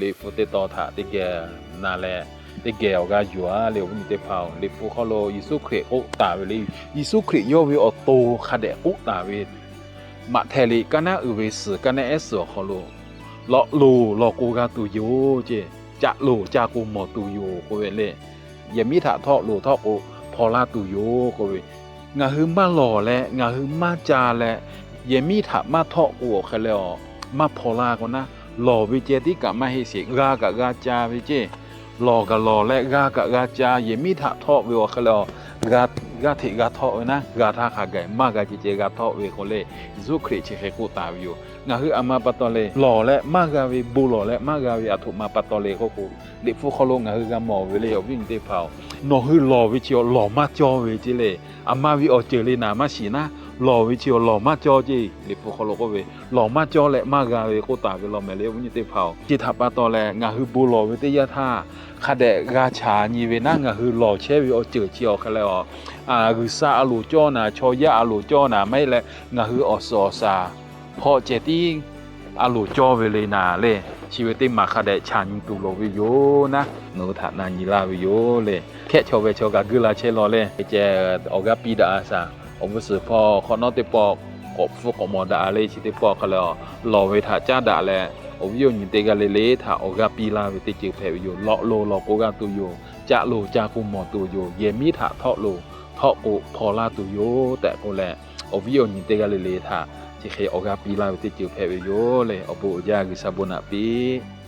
Liꞈ hpu teˇ tawn htaꞈ teˇ geh na leh, teˇ geh awˬ g'aˇ yuˬ-a le, awˬ viˉ nyi teˇ hpaˍ-oˬ. Liꞈ hpu hk'aw lo Yeˍsuˆ Hkriꞈ k'oˆ taˍ ve le, Yeˍsuˆ Hkriꞈ yawˇ ve awˬ to hk'a dehꞈ k'oˆ taˍ ve, Maꞈhtehˍ liꞈ kaˇ naˉ uiˍ ve suhˍ kaˇ naˉ ehˉ suhˍ awˬ hk'aw lo, Lawꞈ loˬ, lawˬ k'o g'a tuˬ yoˬ ceˇ. Caꞈ loˬ, ca k'o mawˬ tuˬ yoˬ k'oˆ ve le. Yehˬ miˉ htaꞈ htawˆ loˬ, htawˆ k'o hpaw laˇ tuˬ yoˬ k'oˆ ve, ngaˬ hui maˇ lawˬ leh ngaˬ hui maˇ ca leh, yehˬ miˉ htaꞈ maˇ htawˆ k'o awˬ hk'e leh a, maˇ hpaw laˇ k'o naˉ, lawˬ ve ceh tiˉ kaꞈ maˇ heˆ sheˍ, g'a kaꞈ g'a ca ve ceˇ. Lawˬ kaꞈ lawˬ leh g'a kaꞈ g'a ca, yehˬ miˉ htaꞈ htawˆ ve awˬ hk'e leh a, g'a hteꞈ g'a htawˆ ve naˉ, g'a htaˇ hk'a gaˬ maˇ g'a ceh ceh g'a htawˆ ve k'o le, Yeˍsuˆ Hkriꞈ chi hk'e k'oˆ taˍ ve yoˬ. Ngaˬ hui a ma pa taw le, lawˬ leh maˇ g'a ve, bon lawˬ leh maˇ g'a ve aˬ htoꞈ ma pa taw le k'oˆ k'o, Liꞈ hpu hk'aw lo ngaˬ hui g'a mawˬ ve le, awˬ viˉ awˬ nyi teˇ hpaˍ-oˬ. Nawˬ hui lawˬ ve chi awˬ lawˬ maˇ cawˇ ve ceˇ le. A ma ve awˬ ceuˬ le naˍ maˇ shiˍ naˉ, lawˬ ve chi awˬ lawˬ maˇ cawˇ ceˇ. Liꞈ hpu hk'aw lo k'oˆ ve, lawˬ maˇ cawˇ leh maˇ g'a ve k'oˆ taˍ ve law mehˍ le, awˬ viˉ awˬ nyi teˇ hpaˍ-oˬ. Chi htaꞈ pa taw leh ngaˬ hui bon lawˬ ve teˇ yanˇ htaˇ, hk'a dehꞈ g'a chaꞈ nyi ve naˉ, ngaˬ hui lawˬ chehˇ ve awˬ ceuˬ chi awˬ hk'e leh a, g'uiˬsha a loˍ cawˇ naˍ, chaw yaˇ a loˍ cawˇ naˍ, maˇ heˆ leh ngaˬ hui awˬ suhˍ awˬ shaˍ hpawˆ ceh tiˉ a loˍ cawˇ ve le naˍ le. Chi ve teˇ maˬ hk'a dehꞈ chaꞈ nyi tuˬ loˍ ve yoˬ naˉ, nawˬ hui htaꞈ na nyi laˇ ve yoˬ le. Hkehˉ chaw ve chaw kaꞈ guˇ la chehˇ law le. Ceh awˬ g'aˇ piˇ daꞈ-a shaˍ. Awˬ bon suhˍ hpawˇ hk'awꞈ nawˉ teˇ pawˆ k'awꞈ hpfuhˇ k'awꞈ mawˬ daꞈ-a le. Chi teˇ pawˆ hk'a leh a, lawˬ ve htaꞈ caˉ daꞈ leh, awˬ viˉ awˬ nyi teˇ g'aˇ le le htaꞈ awˬ g'aˇ piˇ laˇ ve teˇ ceuˬ hpehꞈ ve yoˬ. Lawꞈ loˬ, lawˬ k'o g'a tuˬ yoˬ. Caꞈ loˬ, ca k'o mawˬ tuˬ yoˬ. Yehˬ miˉ htaꞈ htawˆ loˬ, htawˆ k'o hpaw laˇ tuˬ yoˬ tehꞈ k'oˆ leh, awˬ viˉ awˬ nyi teˇ g'aˇ le le htaꞈ chi hk'e awˬ g'aˇ piˇ laˇ ve teˇ ceuˬ hpehꞈ ve yoˬ le. Awˬ bon uiˍ jaˇ, G'uiˬsha bon naꞈ piˇ.